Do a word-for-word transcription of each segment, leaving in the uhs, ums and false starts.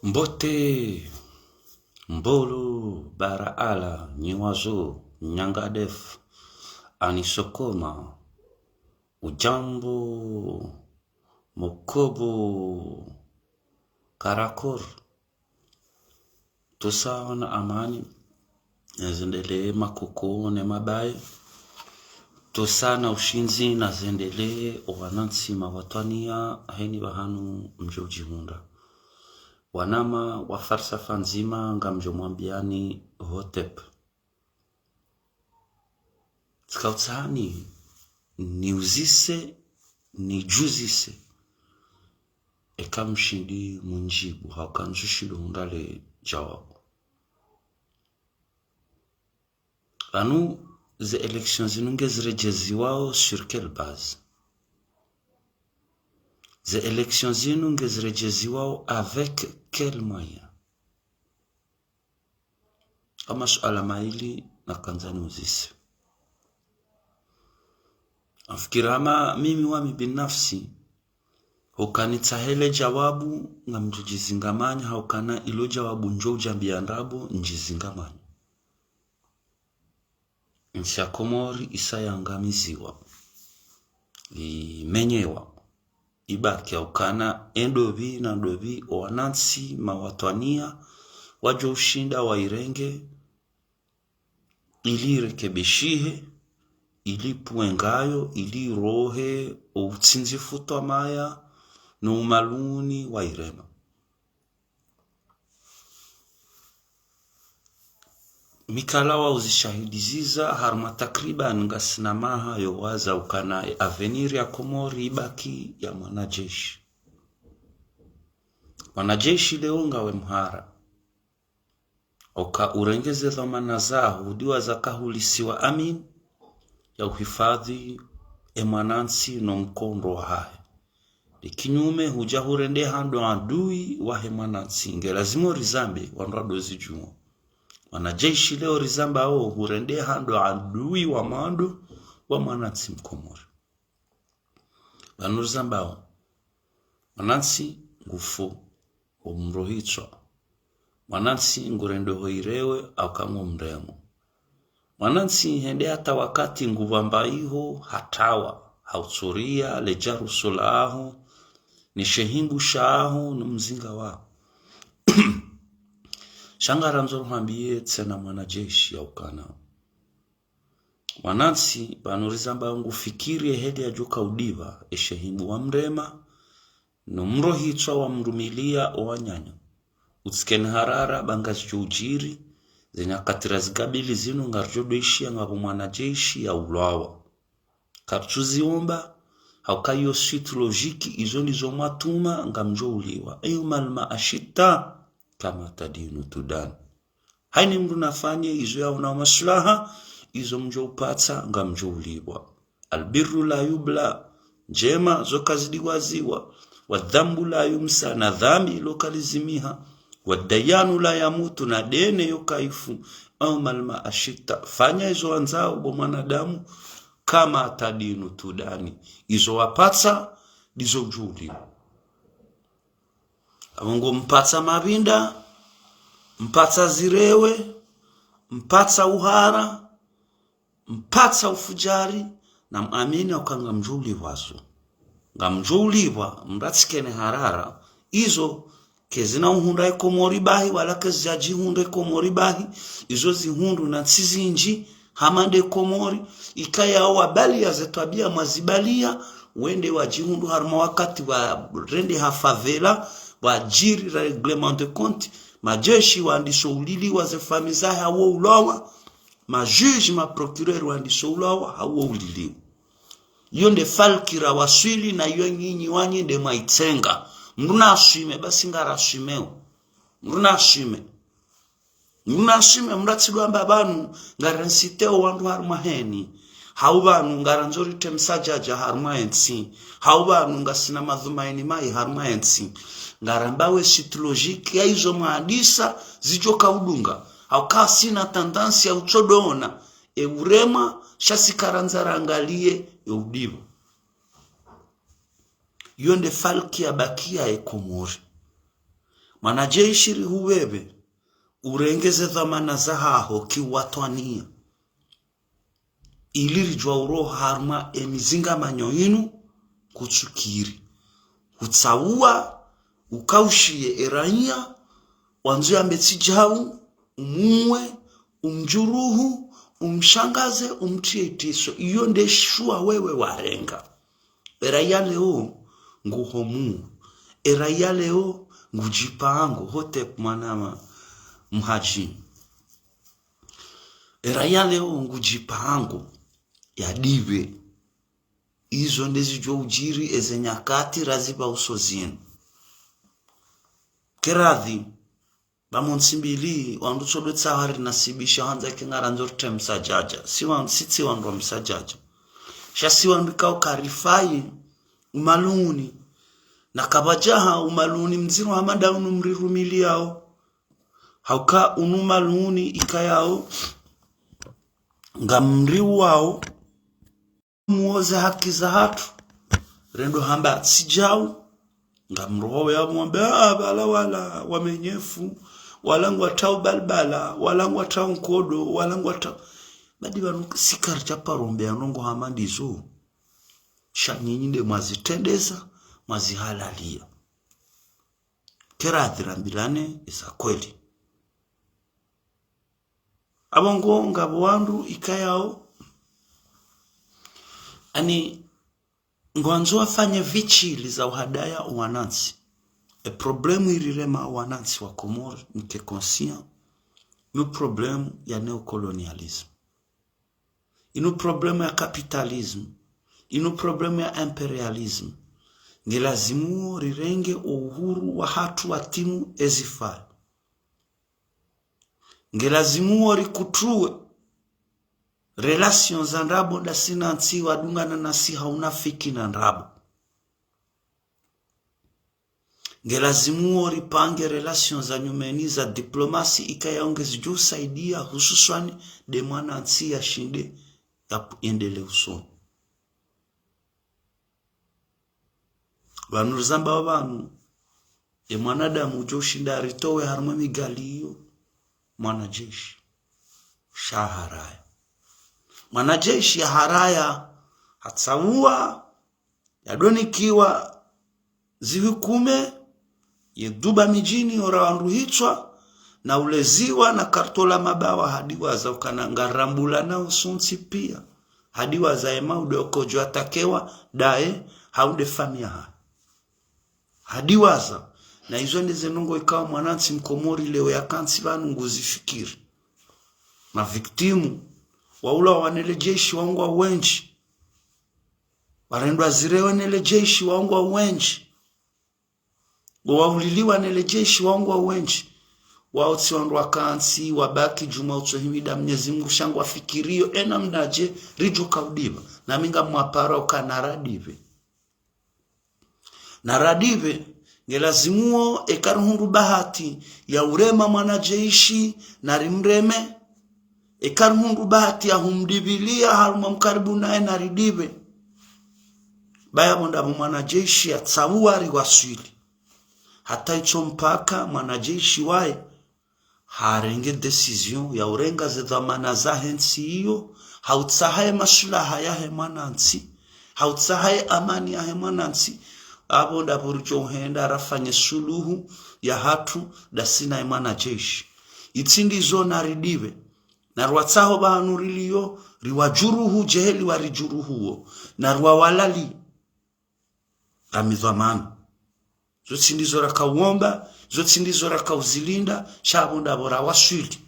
Mbote, mbolo, baraala, nyiwazo, nyangadef, anisokoma, ujambo, mokobo, karakor. Tusa wana amani, nazendelee makoko ne mabaye. Tusa na ushindzi nazendelee owanantsi mawatwaniya heni pvahanu mdjo udjihundra. Wanama wa falsafa ndzima ngamdjo mwambiyani hotep. Tsika utsahani, niuzise, nidjuzise. Eka mshindi mundjibu, hauka ntsushindo hundra le djawabu. Pvanu, ze élections zinu ngeziredjeziwao sur quelle base? Ze élections zinu ngeziredjeziwao avec quel moyen? Ama suala mayili nakandza niuzise. Nafikiri ama mimi wami binafsi, hauka nitsahe le djawabu ngamdjo djizingamanya, haukana ilo djawabu ndjo udjambiya ndrabo ndjizingamanya. Ntsi ya Komori isa yangamiziwa, imenyewa, ibaki haukana endopvi na ndopvi owanantsi mawatwaniya wadjo ushinda wairenge, ili irekebishihe, ili ipvuwe ngayo, ili irohe outsindzi futwa maya no umaluni wa irema. Mikala wa uzishahidiziza harumwa takriban ngasina maha yo waza ukana e avenir ya Komori ibaki ya mwanajeshi. Mwanajeshi leo ngawe mhara. Oka urenge ze dhwamana zaho, udiwa zaka hulisiwa amin ya uhifadhi e mwanantsi no mkondo wahahe. Ndi kinyume hudja hurendeha ndo adui wahe mwanantsi, nge lazima urizambe wandru wadozidjuwa. Mwanajeshi leo rizambao hurendeha ndo adui wa mwando wa mwanantsi mkomori. Pvanu rizambao, mwanantsi ngufo, omrohitswa. Mwanantsi ngurendao ho irewe, hauka ngomremo. Mwanantsi hende hata wakati ngupvambaiho, hatawa, hautsoria, le djaruso laho, ne shehimbu shaho, no mzinga waho. Sha ngarandzo ruhambiye tsena mwanajeshi ya ukana. Mwanantsi, pvanu rizambao ngufikiri eheli yadjoka udipva, eshehimbu wamrema, no mrohitswa wamrumiliya owananya. Utsikene harara, ba ngazidjo udjiri, ze nyakati razikabili zinu ngaridjo doishiya ngapvo mwanajeshi ya ulwawa. Karitsuziomba, hauka iyo suite logique, izo ndizo mwatuma, ngamdjo uliwa. Yaumal mashita, kama tadinu tudan. Haina mndru nafanye izo yaona maslaha, izo mdjo upatsa ngamdjo ulipvwa. Albirru la yubla, ndjema zo kazidiwaziwa. Wadhambu la yumsa, na dhambi ilo kalizimiha. Wadayanu la yamutu, na dene yo kaifu. Yaumal mashita, fanya izo wandzao bo mwanadamu, kama tadinu tudani. Izo wapatsa, ndizo udjo ulipvwa. Apvo ngompatsa mapvinda, mpatsa zirewe, mpatsa uhara, mpatsa ufujari, na mwamini hauka ngamdjo ulipvwa zo. Ngamdjo ulipvwa, mratsikene harara, izo kazina uhundra e Komori bahi, wala kazidjadjihundra e Komori bahi, izo zihundru na ntsi zindji, hama nde Komori, ikayao wabaliya ze twabiya mwazibaliya, wende wadjihundru harumwa wakati warendeha favela, wadjiri règlement de compte, majeshi wandiso uliliwa ze famiyi zahe hawo ulwawa, majuge, maprocureur wandiso ulwawa hawo uliliwa. Iyo nde falki rawaswili na iyo nyinyi wanyi nde mwaitsenga. Mndru naswime, basi ngaraswimeo. Mndru naswime. Mndru naswime, mndru atsidwamba pvanu, ngarinsiteo wandru harumwa heni. Hau pvanu, ngarandzo rite msadjadja harumwa entsi. Hau pvanu, ngasina madhumaini mayi harumwa entsi. Ngarambao e suite logique ya izo mwadisa zidjoka udunga. Hauka sina tendance ya utsodona, e urema, sha si karandza rangaliye, e udipvwa. Iyo nde falki yabakiya e Komori. Mwanajeshi rihupvepve, urenge ze dhwamana zahaho kiwatwaniya. Ili ridjuwa uroha harumwa emizingamanyo yinu kutsukiri. Utsauwa, ukaushiye eraiya, wandzo yambe tsi djau, umuwe, umdjuruhu, umshangaze, umtriye itiso. Iyo nde shuwa wewe warenga. Eraiya leo nguhomu. Eraiya leo ngudjipango, hotep mwanama mhaji. Eraiya leo ngudjipango yadipve. Izo ndezidjo udjiri eze nyakati razipva uso zinu. Keradhi, pvamwe ntsi mbili, wandru tsodo tsaha rinasibisha handza kengarandzo rite msadjadja. Si wa-, si tsi wandru wa msadjadja. Sha si wandru ikao karifayi umaluni. Na kapvadjaha umaluni mdziro hama nda unu mrirumiliyao. Hauka unu umaluni ikayao ngamriuwao. Muoze haki zahatru. Rendo hamba tsi djau. Ngamrohowe yamwambe, ah, pvala wala wamenyefu, wala ngwatrao balbala, wala ngwatrao nkodo, wala ngwatrao. Badi pvanu si karidja paro mbeya ndrongo hama ndizo. Sha nyinyi nde mwazitrendeza, mwazihalaliya. Keradhi rambilane eza kweli. Apvo ngo ngapvo wandru ikayao, ani ngwandzo wafanye vitshili za uhadaya owanantsi. E problème irirema owanantsi wa Komori, nike conscient, no problème ya néocolonialisme. Inu problème ya capitalisme. Inu problème ya impérialisme. Nge lazimu rirenge o uhuru wahatru watimu ezifal. Nge lazimu rikutruwe relation za ndrabo ndasi na ntsi wadungana nasi ha unafiki na ndrabo. Nge lazimu ripange relation za nyumeni za diplomasi ikayao ngezidjo usaidia hususwani nde mwanantsi yashinde yap-, yendelee usoni. Pvanu rizambao pvanu, e mwanadamu udjo ushinda aritowe harumwa migali iyo, mwanajeshi. Sha haraya. Mwanajeshi ya haraya, hatsauwa, yadonikiwa zihukume, yeduba midjini ora wandru hitswa, na uleziwa na kartola mabawa hadiwaza ukana ngarambula na usuntsi pia. Hadiwaza ema ude okodjo atakewa, daye, hau nde famiya ha. Hadiwaza, na izo ndeze ndrongo ikao mwanantsi mkomori leo yakantsi pvanu nguzifikiri. Mavictimu, waulawa nele jeshi wangwa wendji. Warendwa zirewe nele jeshi wangwa wendji. Wauliliwa nele jeshi wangwa wendji. Wao tsi wandru wakantsi, wabaki djuma utsohimida Mnyezi Mungu sha ngwafikiriyo, ena mnadje, ridjo kaudipva. Nami ngamwapara ukana radipve. Na radipve, nge lazimuo, eka rihundru bahati ya urema mwanajeshi, na rimreme. Eka rihundru bahati ya humdipvilia harumwa mkaribu naye, na ridipve. Baya pvo ndapvo mwanajeshi yatsauwa riwaswili. Hata itso mpaka mwanajeshi waye harenge décision ya urenga ze dhwamana zahe ntsi iyo, hautsaha ye maswilaha yahe mwanantsi, hautsaha ye amani yahe mwanantsi, apvo ndapvo ridjo uhenda rafanye suluhu yahatru ndasi na ye mwanajeshi. Itsi ndizo na ridipve, na riwatsaho pvanu riliyo, riwajuruhu djeheli waridjuruhuo, na riwawalali amidhwamana. Zo tsi ndizo rakauomba, zo tsi ndizo rakauzilinda, sha pvo ndapvo rawaswili.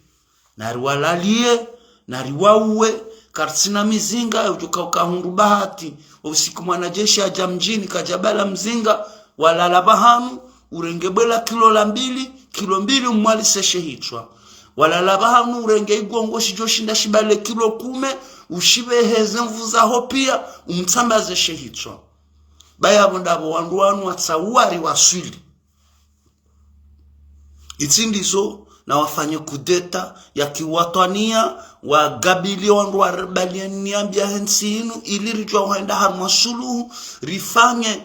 Na riwalalie, na riwauwe, karitsina mizinga, udjo kauka hundru bahati, o usiku mwanajeshi hadja mdjini, kadjabala mzinga, walala pvahanu, urenge bwela kilo la mbili, kilo mbili umwalise she hitswa. Walala pvahanu, urenge igongo shidjo shinda shibale kilo kume, ushipvehe ze nvu zaho pia, umtsambaze she hitswa. Baya pvo ndapvo wandru wanu watsauwa riwaswili. Itsi ndizo na wafanye kudeta ya kiwatwaniya, wagabilie wandru waribaliani niambia he ntsi inu, ili ridjuwa uhenda harumwa suluhu, rifanye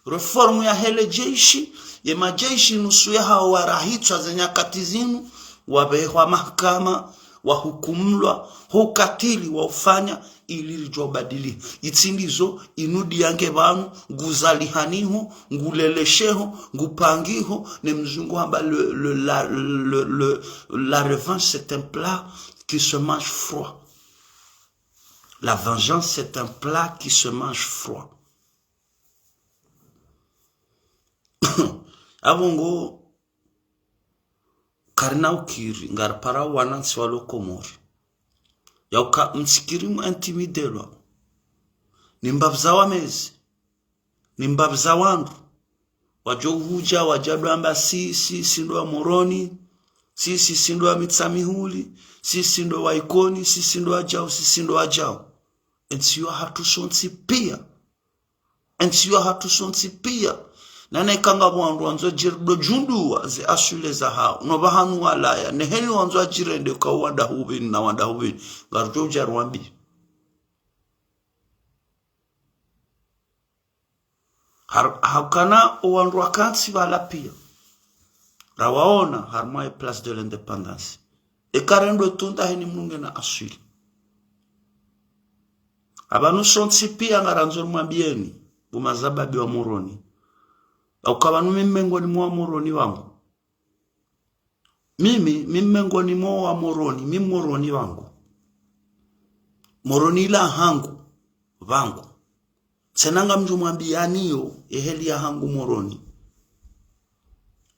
reformu yahe le jeshi, Ye madjeshi nusu yahawo warahitswa ze nyakati zinu, wabehwa mahakama, wahukumulwa, ho ukatili waufanya, ili ridjo ubadili. Itsi ndizo, inudi yange pvanu, nguzalihaniho, ngulelesheho, ngupangiho, ne mzungu hamba le, le, la, le, le, la revanche c'est un plat qui se mange froid. La vengeance c'est un plat qui se mange froid. Apvo ngo karina ukiri, ngaripara wanantsi walo Komori. Yauka mtsikiri mu intimidelwa. Ni mbapvi za wamezi. Ni mbapvi za wandru. Wadjo hudja, wadja dwamba si, si, si ndo wa Moroni. Si, si, si ndo wa Mitsamihuli. Si, si ndo wa Ikoni. Si, si ndo wa Djau. Si, si ndo wa Djau. Entsi yo hatru sontsi pia. Entsi yo hatru sontsi pia. Nane kanga wandru wandzo djiri do djunduwa ze aswili zahawo. No pvahanu walaya. Ne heli wandzo adjirende ka wandahupvini na wandahupvini. Ngarudjo udja rwambi. Har-, hakana owandru wakantsi pvala pia. Rawaona harumwa ye Place de l'Indépendance. Eka rendo tunda heni mndru ngena aswili. Apvanu sontsi pia ngarandzo rimwambiyeni, bo mazababi wa Moroni. Hauka pvanu mi mengoni mwa Moroni wangu. Mimi, mi mengoni mwa wa Moroni, mi Moroni wangu. Moroni ila hangu, wangu. Tsena ngamdjo mwambiyani yo, eheli ya hangu Moroni.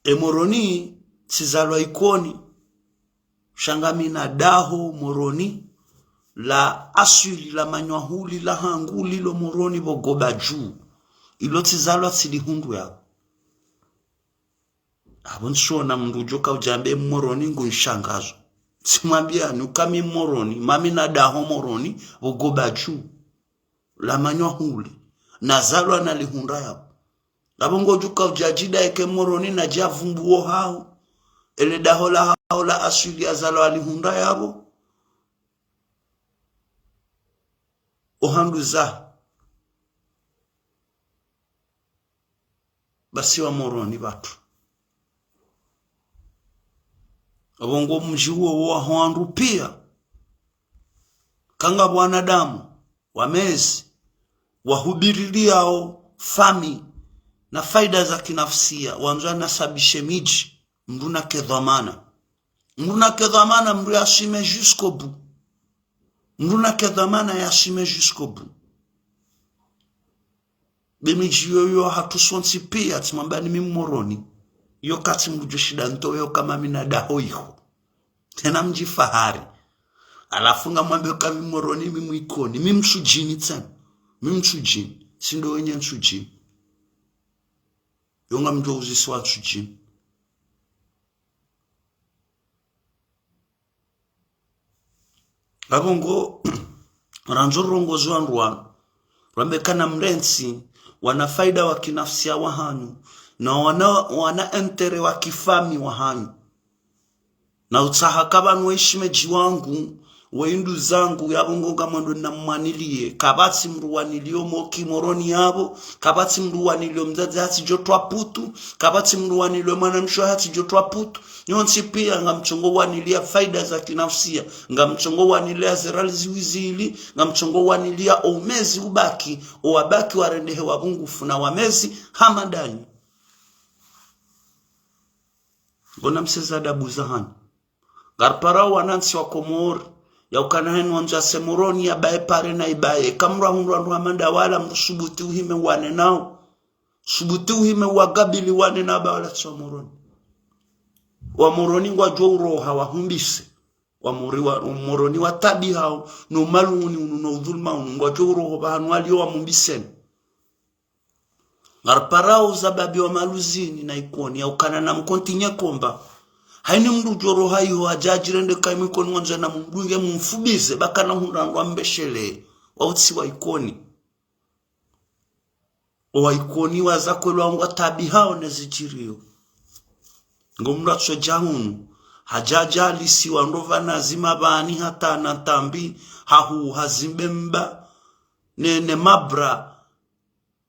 E Moroni, tsizalwa Ikoni, sha ngami na daho Moroni, la aswili la Manyahuli la hangu lilo Moroni pvo Goba Dju. Ilo tsizalwa tsilihundru yapvo. Apvo ntsiona mndru udjo ka udjambe Moroni ngu nshangazo. Tsimwambiyani uka mi Moroni, mami na daho Moroni, pvo Goba Dju. La Manyahuli. Nazalwa nalihundra yapvo. Apvo ngodjo ka udjadjida eke Moroni nadja vumbuo haho. Ele daho lahaho la aswili yazalwa alihundra yapvo. Ohanduza. Basi wa Moroni pvatru. Apvo ngo mdji uwo wa hwandru pia. Kanga wanadamu, wamezi, wahubiriliyao fami na faida za kinafsia, wandzo wanasabishe midji, mndru nake dhwamana. Mndru nake dhwamana, mndru yaswime jusqu'au bout. Mndru nake dhwamana yaswime jusqu'au bout. Be midji yo yo hatru sontsi pia, tsimwambani mi Moroni. Yo katsi mndru djo shinda nto yo kama mi na daho iho. Tsena mdjifahari. Halafu ngamwambe uka mi Moroni, mi Mwikoni, mi Mtsudjini tsena. Mi Mtsudjini. Tsi ndo wenye Ntsudjini. Yo ngamdjo uzisiwa Ntsudjini. Apvo ngo, randzo rongozi wandru wanu. Rwambe kana mrentsi, wana faida wa kinafsia wahanyu. Na wana, wana intérêt wa kifami wahanyu. Na utsaha ka pvanu we shemedji wangu, we ndugu zangu, yapvo ngo ngamwendo namwaniliye. Kapvatsi mndru waniliyo mo ki Moroni yapvo. Kapvatsi mndru waniliyo mdzadze hatsidjo twa putu. Kapvatsi mndru waniliyo mwanamshe hatsidjo twa putu. Nyontsi pia ngamtsongo waniliya faida za kinafsia. Ngamtsongo waniliya zirali ziwizili. Ngamtsongo waniliya omezi ubaki. Owabaki warendehe wapvungufu na wamezi hama ndanyi. Ngona mseza adabu zahanyu. Ngariparao wanantsi wa Komori, ya ukana heni wandzo yase Moroni yabaye pare na ibaye. Kamra hundru wandru hama nda wala msubuti uhime wane nao. Subuti uhime wagabili wane na ba wala tsi wa Moroni. Wa Moroni ngwadjo uroha wahumbise. Wa Mori wa, wa Moroni wa tabi hao, no maluni unu, no udhuluma unu, ngwadjo uroha pvahanu waliyo wamumbiseni. Ngariparao zababi wa Maluzini na Ikoni, ya ukana na mkontinye komba. Haini mndru djo roha iho, hadja hadjirende ka imwe Ikoni wandzo na mumdunge mumfubize, ba kana hundra wandru wambeshele, wa utsi wa Ikoni. Owa Ikoni waza kwelwa ngwa tabi hao ne zidjiriyo. Ngo mndru atso dja hunu, hadja hadja halisiwa ndo pvanu zima pvani hata na ntambi, hahu hazimbe mba, ne, ne mabra,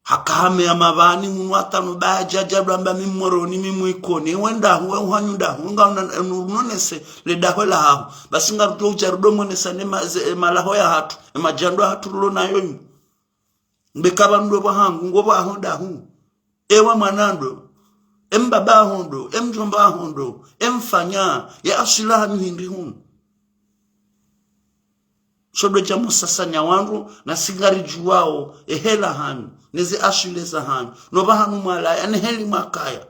Haka hame ya mapvani hunu hata no ba ya djadja dwamba mi Moroni, mi Ikoni. Ewe ndahu, ewe uhanyu ndahu, nga una-, unonese le daho lahaho. Basi ngarudjo udja rudo mwonesa ne ma-, ze, e malaho yahatru, e madjando yahatru rulo nayo yu. Mbe kaba ndo pvahangu, ngo pvaho ndahu. Ewa mwana ndo, e mbaba aho ndo, e mdjomba aho ndo, e mfanya, ye aswili hanyu hindri hunu. Sho ndo dja musasanya wandru, na si ngaridjuwao, e hela hanyu, ne ze aswili za hanyu, no pvahanu mwalaya, ne heli mwakaya.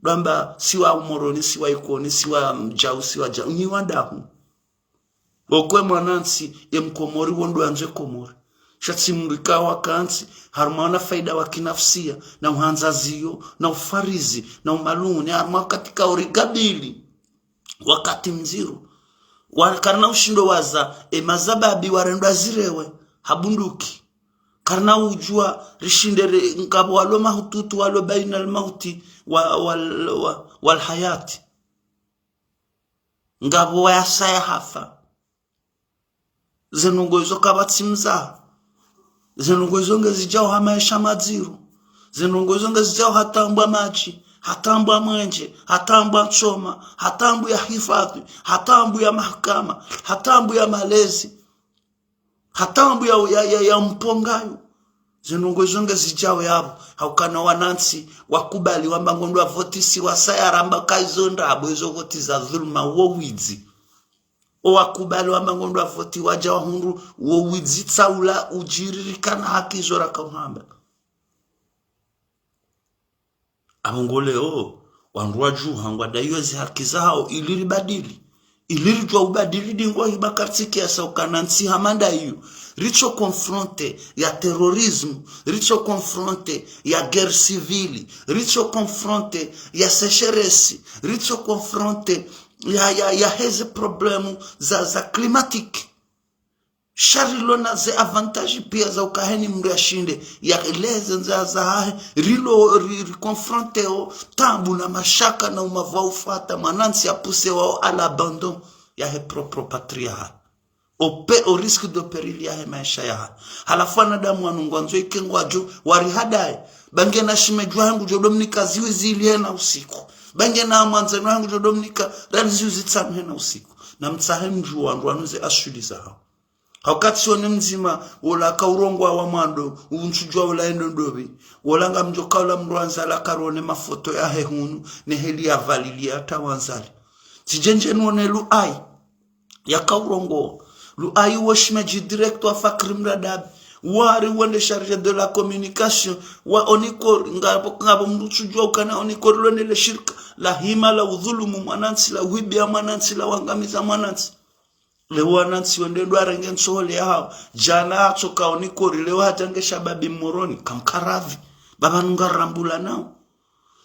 Dwamba, si wa Moroni, si wa Ikoni, si wa Mdjau, si wa Djau, nyi wa ndahu. Okwe mwanantsi, ye Mkomori wo ndo yandzo e Komori. Sha tsi mrika wakantsi, harumwa na faida wa kinafsia, na uhandza ziyo, na ufarizi, na umalungu, ne harumwa wakati kauri gabili. Wakati mdziro. Wa, karina ushindo waza, e mazababi warendwa zirewe, ha bunduki. Karina udjuwa, rishinde re, ngapvo walo mahututu, walo baina al-mauti, wa, wal, wa, wal hayati. Ngapvo wayasaya hafa. Ze ndrongoo izo kapvatsi mzaha. Ze ndrongoo izo ngezidjao ha maesha madziro. Ze ndrongoo izo ngezidjao ha taabu ya madji, ha taabu ya mwenje, ha taabu ya nsoma, ha taabu ya hifadhi, ha taabu ya mahakama, ha taabu ya malezi, ha taabu ya, ya, ya, ya mpongayo. Ze ndrongoo izo ngezidjao yapvo, ha ukana wanantsi wakubali wamba ngondwa voti si wasaya ramba ka izo ndrabo, izo voti za dhuluma, wo widzi. O wakubali wamba ngondwa voti wadja wahundru, wo widzi tsaula udjiri rikana haki izo raka uhamba. Apvo ngo leo, wandru wadjuha ngwadaiyo ezi haki zahao ili ribadili. Ili ridjuwa ubadili dingo hiba kartsi kiasi ukana ntsi hama ndaiyo. Ritso confronté ya terrorisme, ritso confronté ya guerre civile, ritso confronté ya sécheresse, ritso confronté ya, ya, ya heze problème za, za climatique. Sha rilo na ze avantage pia za uka heni mndru yashinde, ya leze ndzaya zahahe, rilo ri, ri confronté o taabu na mashaka na umavu wa ufa hata mwanantsi ya poussé wao à l'abandon yahe propre patrie yahahe. Au pé-, au risque de péril yahe maesha yahahe. Halafu wanadamu wanu ngwandzo ike ngwadjo, warihadaye. Ba ngena shemedji wahe ngudjo do mnika ziwi zili hena usiku. Ba ngena mwandzani wahe ngudjo do mnika rali ziwi zitsanu hena usiku. Na mtsahe mdjuwe wandru wanu ze aswili zahao. Ha ukati wone mdzima, wola ka urongowa wa mwando, untsudjuwa wola endo ndopvi. Wola ngamdjo ka wola mndru wa Nzali karone mafoto yahe hunu, ne heli ya valili hata wa Nzali. Tsidje ndje nuone Luai, yaka urongowa. Luai wo shemedji direct wa Fakri Mradabi. Wari wo nde chargé de la communication wa Onicor, ngapvo, ngapvo mndru utsudjuwa ukana Onicor lo nde le shirika la hima la udhulumu mwanantsi, la uhibia mwanantsi, la uangamiza mwanantsi. Leo wanantsi wende ndo warenge ntsohole yahao. Djana hatsoka Onicor, leo hata nge shababi Moroni, kamkaradhi. Ba pvanu ngarambula nao.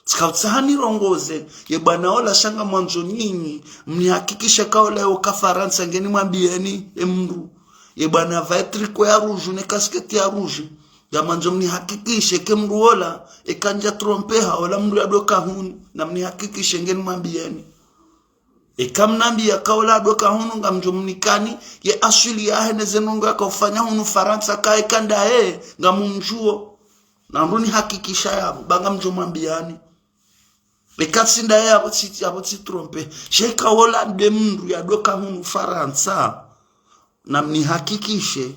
Tsika utsaha nirongoze, ye bwana ola sha ngamwandzo nyinyi, mnihakikishe ka ola yo ka Farantsa ngeni mwambiyeni, e mndru. Ye bwana pvae tricot ya rouge ne casquette ya rouge. Ngamwandzo mnihakikishe ke mndru ola, eka ndja trompé ha ola mndru ya doka hunu, na mnihakikishe ngeni mwambiyeni. Eka mnambiya ka ola adoka hunu ngamdjo mnikani, ye aswili yahe ne ze ndrongoo yaka ufanya hunu Farantsa ka eka ndaye ngamumdjuo. Na ndo nihakikisha yapvo, ba ngamdjo mwambiyani. Eka tsi ndaye yapvo tsi, yapvo tsi trompé. Sha eka ola nde mndru yadoka hunu Farantsa, na mnihakikishe,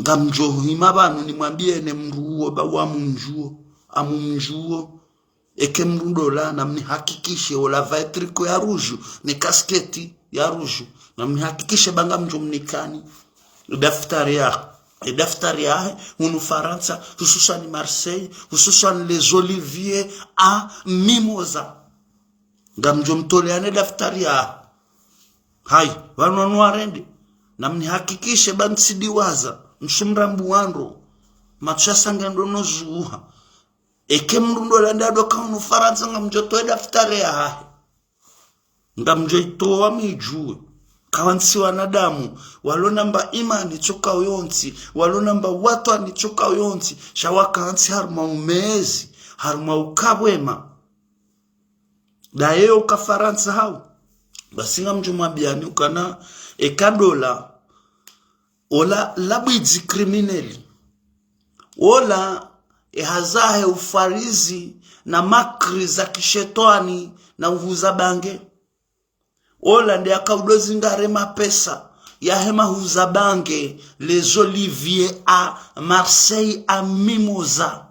ngamdjo hima pvanu nimwambiyeni mndru uwo ba wamumdjuo, amumdjuo. Eke mndru ndola, na mnihakikishe, ola pvae tricot ya rouge, ne casquette ya rouge. Na mnihakikishe ba ngamdjo mnikani. Daftari ya, e daftari yahe, hunu Farantsa, hususwani Marseille, hususwani les Oliviers à Mimosas. Ngamdjo mtoleyani daftari yahe. Hayi, pvanu wanu warende. Na mnihakikishe ba ntsidiwaza, ntsumrambu wandru. Matso yasa nge ndo no zuha. Eke mndru ndola nde adoka hunu Farantsa ngamdjo towa e daftari yahahe. Ngamdjo itowa midjuwe. Ka wantsi wanadamu, walo namba imani tsoka uyontsi, walo namba watwani tsoka uyontsi, sha wakantsi harumwa umezi, harumwa ukapvwema. Ndaye yo ka Farantsa hau. Basi ngamdjo mwambiyani ukana, eka ndola, ola labwidzi criminel. Ola, ehazi yahe ufarizi na makri za kishetwani na uhuza bange. Ola nde akaudo zingare mapesa yahe mahuza bange, les Oliviers à Marseille, à Mimosa.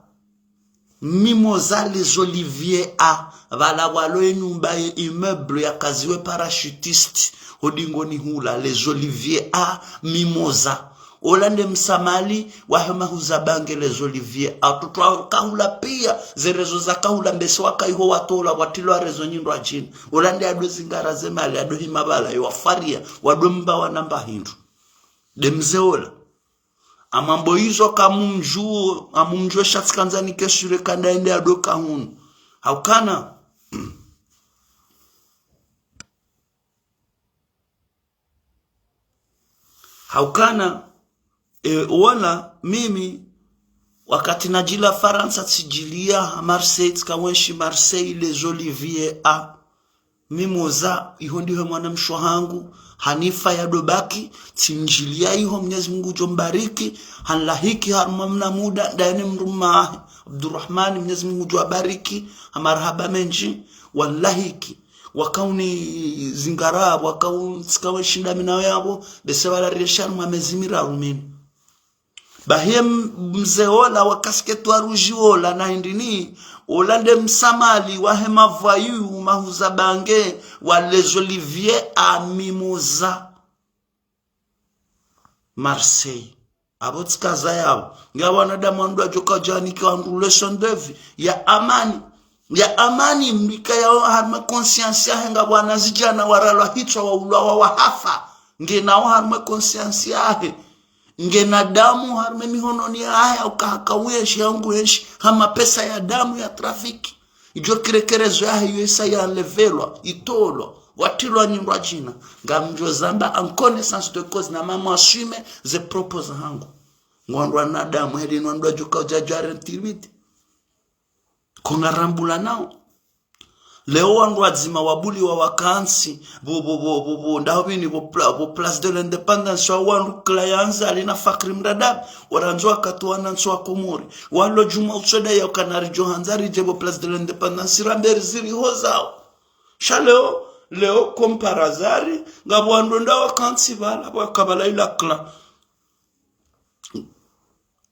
Mimosa, les Oliviers à, pvala pvwalo enyumba ye immeuble yakaziwe parachutiste, ho dingoni hula, les Oliviers à Mimosa. Ola nde msamali wahe mahuza bange, les Oliviers. Watoto wa kahula pia, ze réseaux za kahula mbese wakaiho watolwa, watrilwa réseaux nyindrwadjina. Ola nde ado zingara ze mali, ado hima pvala, yo wafaria, wado mba wana mba hindru. Nde mze ola. Amwambo izo kamumdjuo, amumdjuo sha tsi kandzani kesure kanda ende ado kahunu. Haukana. Haukana, e, wala mimi, wakati nadjila Farantsa, tsidjiliya ha Marseille, tsika wenshi Marseille, les Oliviers à Mimosa, iho ndiho mwanamshe wahangu, Hanifa yado baki, tsindjiliya iho, Mnyezi Mungu udjo mbariki, hanlahiki harumwa mna muda, ndaye ne mdrume wahe, Abdurrahmani, Mnyezi Mungu udjo wabariki, ha marahaba mendji, wanlahiki. Wakauni zingara, wakauni tsika we shinda mi nawo yapvo, bese pvala riesha harumwa mezi miraru mimi. Bahi ye m-, mze ola wa casquette wa rouge ola na hindri ni, ola nde msamali wahe mavoyous mahuza bange wa les Oliviers à Mimosa. Marseille. Apvo tsikaza yapvo. Nge wanadamu wandru wadjoka djanike wandru leçon de vie ya amani. Ya amani, mdru ika yao harumwa conscience yahe, ngapvo wanazidjana waralwa hitswa, waulwa, wa wahafa. Nge nao harumwa conscience yahe. Ngena damu harumwa mihononi yahe, ukahaka uyenshi, yangu yenshi, ha mapesa ya damu ya trafic. Idjo kirekerezo yahe yo isa yalevelwa, itolwa, watrilwa nyindrwadjina. Ngamdjo zamba en connaissance de cause na mamu assume ze propos zahangu. Ngwandru wanadamu, heli nwandru wadjoka udjadjwa rentirmiti. Ko ngarambula nao. Leo wandru wadzima wabuliwa wakantsi, bo, bo, bo, bo, bo, ndaho bini bo, pla-, bo Place de l'Indépendance, wa wandru kila yanza alina Fakri Mradabi, warandzo wakati wanantsi wa Komori. Walo djuma utsoda ya ukana ridjo handza ridje bo Place de l'Indépendance, ramberi ziri hozao. Sha leo, leo, comme par hasard, ngapvo wandru nda wakantsi pvala, pvwaka pvala ila kla.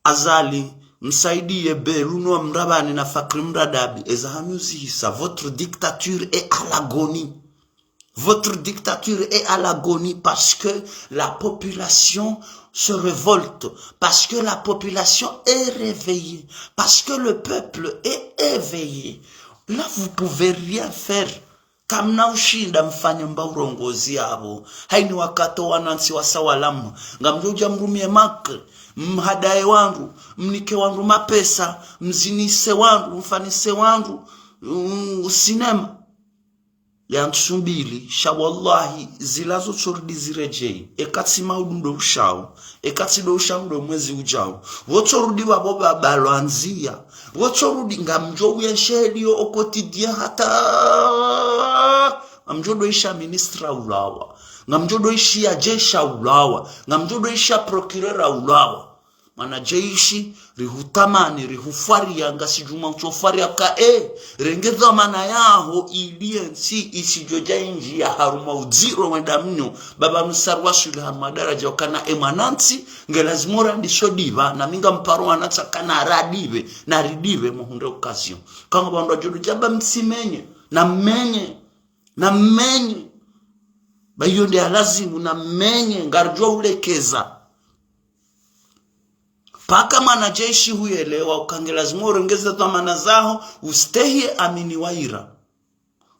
Azali, Msaidie, Beru no Mrabani na Fakri Mradabi, eza hanyu zihisa, votre dictature est à l'agonie. Votre dictature est à l'agonie parce que la population se révolte, parce que la population est réveillée, parce que le peuple est éveillé. Là, vous pouvez rien faire. Kamna ushinda mfanye mba urongozi yapvo. Haini wakati wanantsi wasa walamwa. Ngamdjo udja mrumie makri, mhadaye wandru, mnike wandru mapesa, mzinise wandru, mfanise wandru, mm, sinema. Ya ntsu mbili, sha wallahi, zila zo tsorudi ziredjei. Eka tsi maudu ndo ushao. Eka tsi ndo ushao ndo mwezi udjao. Wo tsorudi wapvo pvapvalwa ndzia. Wo tsorudi ngamdjo uyenshi heli yo au quotidien hata. Ngamdjo ndo isha ministra ulawa. Ngamdjo ndo ishi ya jesha ulawa. Ngamdjo ndo isha procureur ulawa. Mwana jeshi, rihutamani, rihufwaria, ngasi djuma utsofaria ka e, renge dhwamana yaho ili entsi isidjo dja indji ya harumwa udziro wenda mnyo, baba msaru wasuli harumwa daraja ukana e mwanantsi, nge lazima urandiso diba, na mi ngamparo wanantsi ukana radibe, na ridibe muhundre occasion. Kanga wandru wadjo djamba mtsimenye, na mmenye, na mmenye. Ba iyo nde ya lazimu, na mmenye, ngaridjo ulekeza. Paka mwana jeshi huyelewa, uka nge lazima urenge ze dhwamana zaho, ustehi amini waira.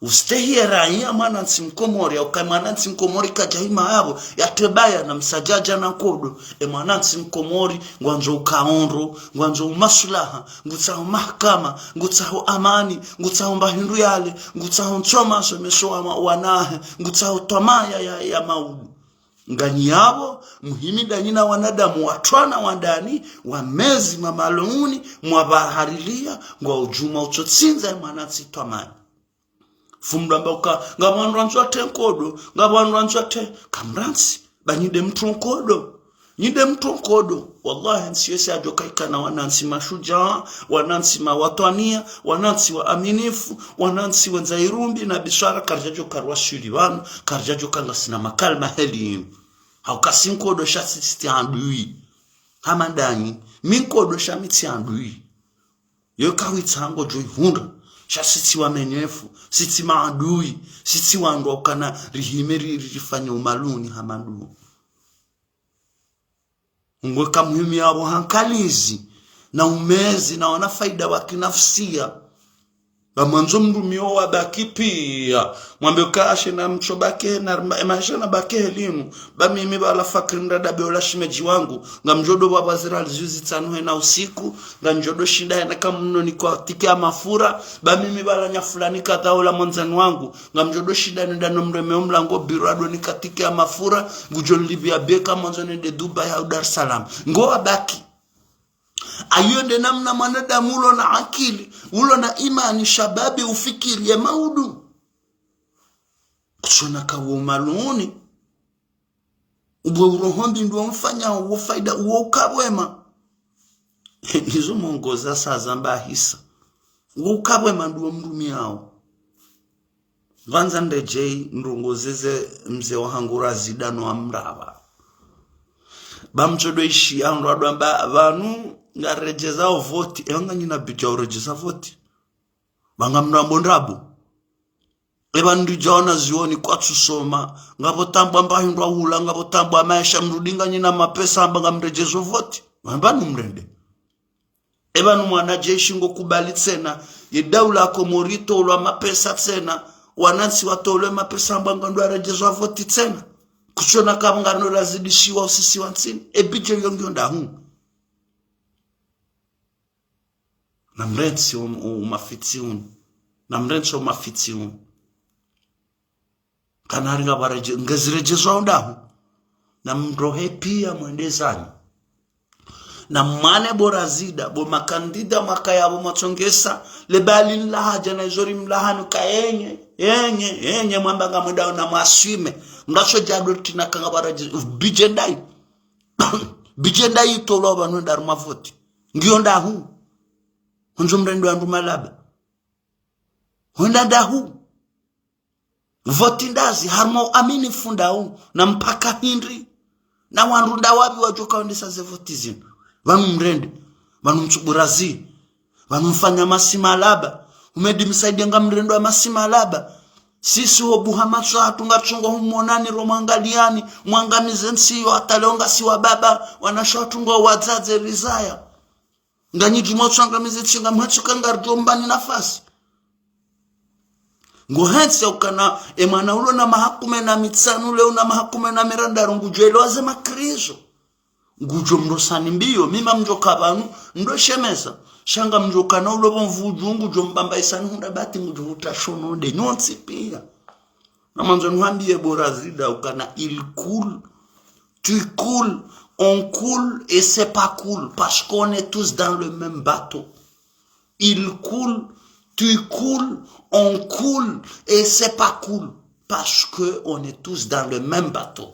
Ustehi e raiya mwanantsi mkomori, uka mwanantsi mkomori kadja hima yapvo, yatebaya na msadjadja na nkodo. E mwanantsi mkomori, ngwandzo ukaondro, ngwandzo umaslaha, ngutsaho mahakama, ngutsaho amani, ngutsaho mba hindru yale, ngutsaho ntsoma someso wa ma-, wanahe, ngutsaho twamaya ya, ya maudu. Nganyi yapvo, muhimi ndanyi na wanadamu watrwana wandani, wamezi mamalouni, mwapvaharilia, ngwa udjuma utsotsindza e mwanantsi twamani. Fumdwa mba uka, ngapvo wandru wandzo watre nkodo, ngapvo wandru wandzo watre, kamrantsi, ba nyi nde mtru nkodo. Nyi nde mtso nkodo, wallahi, ntsi yose yadjoka ikana wanantsi mashujaa, wanantsi mawatwaniya, wanantsi waaminifu, wanantsi wendza irumbi na biswara, karidjadjoka rwaswili pvanu, karidjadjoka ngasina makalima heli inu. Hauka si nkodo sha si tsi adui. Hama ndanyi, mi nkodo sha mi tsi adui. Yo kawitsa ngodjo ihundra, sha si tsi wamenyefu, si tsi maadui, si tsi wandru wa ukana rihime ri-, ri-, rifanye umaluni hama nduwo. Ngweka muhimu yapvo hankalizi, na umezi, na wana faida wa kinafsiya. Ba mwandzo mdru miyo wabaki piya. Mwambe uka ashe na mtso baki na rma-, ema ashe na baki helinu. Ba mimi bala Fakri mrada be ola shimedji wangu. Ngamdjodo baba zira lizuzi tsanu hena usiku. Ngamdjodo shinda hena kamno nikwa tike ya mafura. Ba mimi bala nya fulani kadha ola mwandzani wangu. Ngamdjodo shinda nenda no mreme omlango biro ado nikatike ya mafura, ngudjo nlipviya beka mwandzo nende Dubai hau Dar es Salaam. Ngo wabaki. Ayo nde namna mwanadamu ulo na akili, ulo na imani, shababi ufikiri ye maudu. Kutsona ka wo maluni. Ubwe uroho mbi ndo mfanya uwo faida uwo uka pvwema. Izo mongoza sa zamba hisa. Uwo uka pvwema ndo mrumiyao. Pvandza ndedjei ndrongo zeze mze wahangu Razida no amrapva. Ba mtsodo ishi ya ndo adwamba pvanu ngaredjezao voti. Ewa nganyina bidja uredjeza voti. Pvanga mrambo ndrabo. Eba ndidjaona zioni kwatsu soma, ngapvo tambwa mba hindru wa hula, ngapvo tambwa maesha mrudi nganyina mapesa amba ngamredjezo voti. Wamba numrende. Eba nu mwanajeshi ngo kubali tsena, ye daula ya Komori itolwa mapesa tsena, wanantsi watolwe mapesa amba ngandro aredjezo voti tsena. Kutsona kamba ngano razidishiwa usisi wa ntsini. E bidje yo ngiyo ndahu. Namrentsi um-, um-, umafitsi unu. Namrentsi umafitsi unu. Kana ringa bareje-, ngeziredjezwa undahu. Namrohe piya mwende zanyu. Na mwane bo Razida, bo makandida makaya bo matsongesa, le bali nlaha djana izo ri mlahanu ka enye, enye, enye mwamba ngamwendao na mwaswime. Mrasho djado tina kanga bareje-, bidje ndayi. Bidje ndayi itolwa pvanu nda harumwa voti. Ngiyo ndahu. Hondzo mrende wandru malaba. Hwenda ndahu. Voti ndazi, harumwa uaminifu ndahu, na mpaka hindri. Na wandru ndawapvi wadjoka wendesa ze voti zinu. Pvanu mrende, pvanu mtsuburazi. Pvanu mfanya masimalaba. Umedi msaidie ngamrendo wa masimalaba. Sisi ho buha matso hatru ngatsungo humonani ro mwangaliyani, mwangamize ntsi yo hata leo ngasi wababa, wanashe hatru ngo wadzadze rizaya. Nganyi djumwa tswangamize ntsi ngamwetsu ka ngaridjo mbani nafasi. Ngo hentsi ya ukana, e mwana ulo na maha kume na mitsanu leo na maha kume na mirandaru ngudjo elewa ze makrizo. Ngudjo mrosani mbiyo, mima mdjoka pvanu, ndo shemeza. Sha ngamdjoka na ulo pvo mvudju, ngudjo mbamba isani hundra bati ngudjo vuta shono nde nyontsi piya. Na mwandzo nuhambiye bo Razida ukana il coule, tu coules, on coule et c'est pas cool, parce qu'on est tous dans le même bateau. Il coule, tu coules, on coule et c'est pas cool, parce que on est tous dans le même bateau.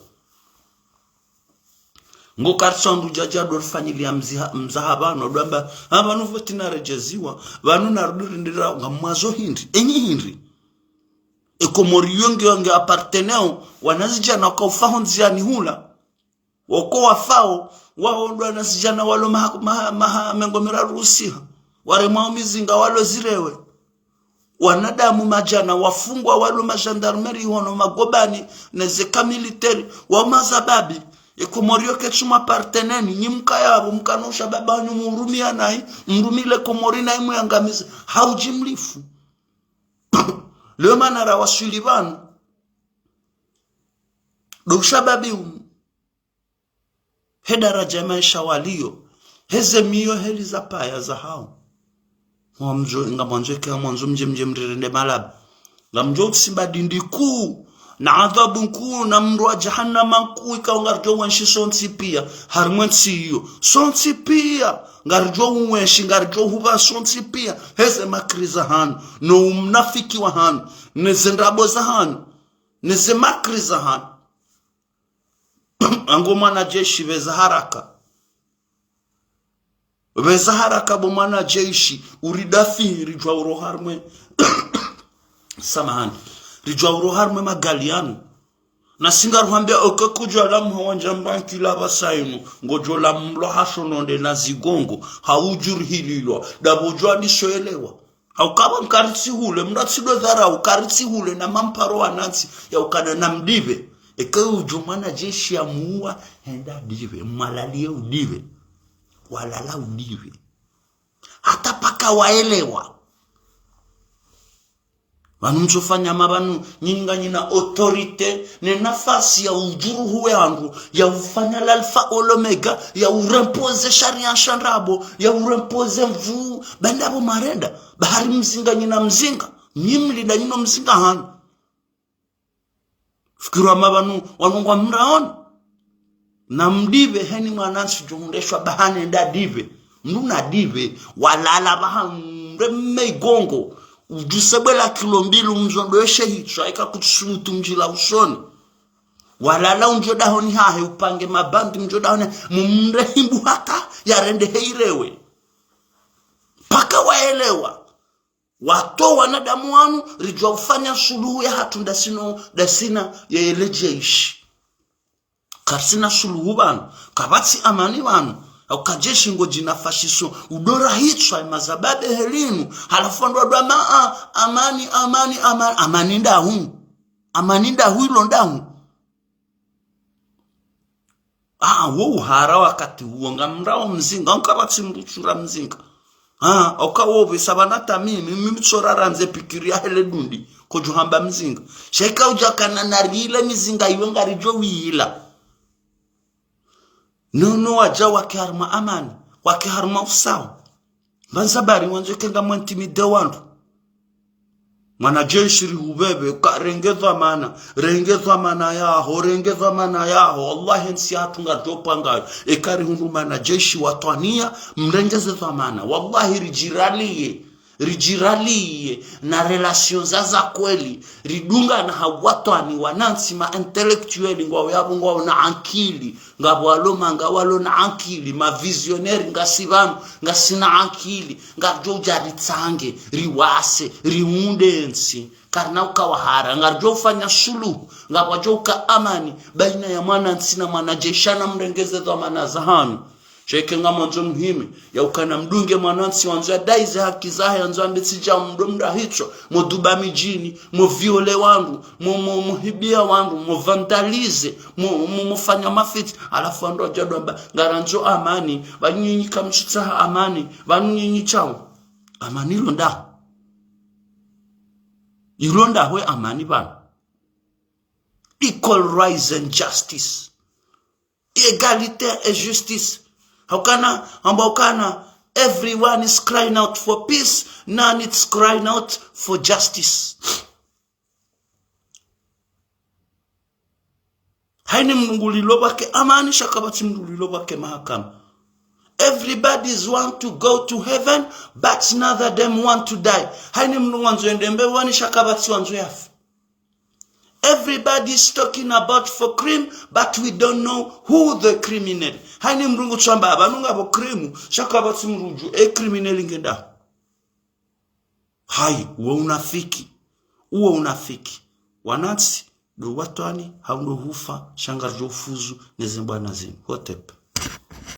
Ngo kartsa ndru djadja ndo rifanyiliya mziha-, mzaha pvanu, ndo amba, ah, pvanu voti naredjeziwa, pvanu narudi rindira, ngamwazo hindri, enyi hindri. E Komori yo nge, nge apparteneo, wanazidjana waka ufa ho ndziyani hula. Woko wafao, wao ndo wanazidjana walo maha, maha, maha mengo miraru usiha. Waremwao mizinga walo zirewe. Wanadamu madjana wafungwa walo magendarmerie hono magobani, ne ze camp militaire, wao mazababi. E Komori yo ketsu mapparteneni, nyi mkaya pvo, mkana ushababi wanyu murumiya nayi, mrumile Komori nayi muyangamize. Haudji mlifu. Leo mana rawaswili pvanu. Ndo ushababi unu. He daraja ya maesha waliyo, heze miyo heli za paya zahao. Ngamwandzo, ngamwandzo eke ngamwandzo mdje, mdje mrirende malaba. Ngamdjo utsimba dindi kuu, na adhabu nkuu, na mdro wa jahannama nkuu, ikao ngaridjo uwenshi sontsi piya, harimwa entsi iyo. Sontsi piya, ngaridjo uwenshi, ngaridjo hupva sontsi piya, heze makri zahanu, no umnafiki wahanu, neze ndrabo zahanu, neze makri zahanu. Ango mwanajeshi, pveza haraka. Pveza haraka bo mwanajeshi, uridafi, ridjuwa uro harumwa. Samahani. Ridjuwa uro harumwa magali yanu. Na si ngaruhwambia oke kudjuwa la mha wandja mbankila pvasa inu, ngodjo la mlo hasho nonde na zigongo, haudjuri hililwa, dapvo djuwa ndiso elewa. Hauka pvanu karitsi hule, mndru atsi do dharau, karitsi hule na mamparo wanantsi, ya ukana na mdipve. Eke udjo mwanajeshi ya muwa, henda dipve, mwalaliye udipve. Walala udipve. Hata paka waelewa. Pvanu mtsofanya ma pvanu, nyinyi nganyina autorité, ne nafasi ya udjuruhu we wandru, ya ufanya l'alpha et l'oméga, ya urempoze sharia sha ndrabo, ya urempoze mvu, ba ndapvo marenda, bahari mzinga nyina mzinga, nyi mlida nyino mzinga hanu. Fikiri wa ma pvanu, wanu ngwa mraoni. Na mdipve heni mwanantsi djo hundreshwa bahane nda dipve. Mndru na dipve, walala pvaha mre mme igongo. Udjuse bwela kilo mbili umzondweshe hitswa, eka kutsusubutu mdjila usoni. Walala undjo dahoni hahe, upange mabandi mndjo dahoni, mumre himbu hata, yarende heirewe. Paka waelewa. Wato wanadamu wanu, ridjuwa ufanya suluhu ya hatru ndasino, ndasina ya ele jeshi. Karisina suluhu pvanu, kapvatsi amani pvanu. Hauka jeshi ngodjinafashiso, udora hitswa, mazababe helinu, halafu wandru wadwa ma, a, amani, amani, amani, amani ndahu. Amani ndahu ilo ndahu. Ah, wo uhara wakati uwo, ngamrao mzinga, nkapvatsi mndru tsura mzinga. Ah, oka wo pvesa pvanu ta mimi, mimi tsora randze pikiri ya hele dundi, kodjo hamba mzinga. Sha ika udja kana na rile mizinga iwe ngaridjo wila. No, no, wadja wake harumwa amani, wake harumwa usawa. Mbanza bari wandzo eke ngamwa intimidé wandru. Mwanajeshi rihupvepve, ka renge dhwamana, renge dhwamana yaho, renge dhwamana yaho. Wallahi, entsi yahatru ngaridjo pvwa ngayo. Eka rihundru mwanajeshi wa twania, mrengeze dhwamana. Wallahi, ridjiraliye, ridjiraliye na relation za za kweli. Ridungane ha watwani wanantsi ma intellectuel ngwao yapvo ngwao na ankili. Ngapvo walo manga walo na ankili, ma visionnaire ngasi pvanu, ngasina ankili, ngaridjo udja ritsange, riwase, riunde ntsi, karina uka wahara, ngaridjo ufanya suluhu, ngapvo wadjo uka amani, baina ya mwanantsi na mwanajeshi na mrengeze dhwamana zahanu. Sha eke ngamwandzo muhime, ya ukana mdunge mwanantsi wandzo yadai ze haki zahe, yandzo ambe tsidja mndru mndra hitswa, moduba midjini, mo viole wandru, mo, mo, mo hibia wandru, mo vandalize, mo, mo, mo fanya mafiti, halafu wandru wadja dwamba, ngarandzo amani, pvanu nyinyi kamtsutsaha amani, pvanu nyinyi tsao. Amani ilo ndahu. Ilo ndahu we amani pvanu. Equal rights and justice. Égalité et justice. Haukana, hamba ukana, everyone is crying out for peace, none is crying out for justice. Haina mndru ngulilo pvwake amani, sha kapvatsi mndru ulilo pvwake mahakama. Everybody's want to go to heaven, but none of them want to die. Haina mndru ngwandzo ende mbepvoni, sha kapvatsi wandzo yafe. Everybody is talking about for crime, but we don't know who the criminal. Haina mndru ngutsoamba apvanu ngapvo crime, sha kapvatsi mndru udjuwa e criminal nge ndahu. Hayi, uwo unafiki. Uwo unafiki. Wanantsi, ndo watwani, hau ndo hufa, sha ngaridjo ufuzu, ne ze mbwana zinu. Hotep.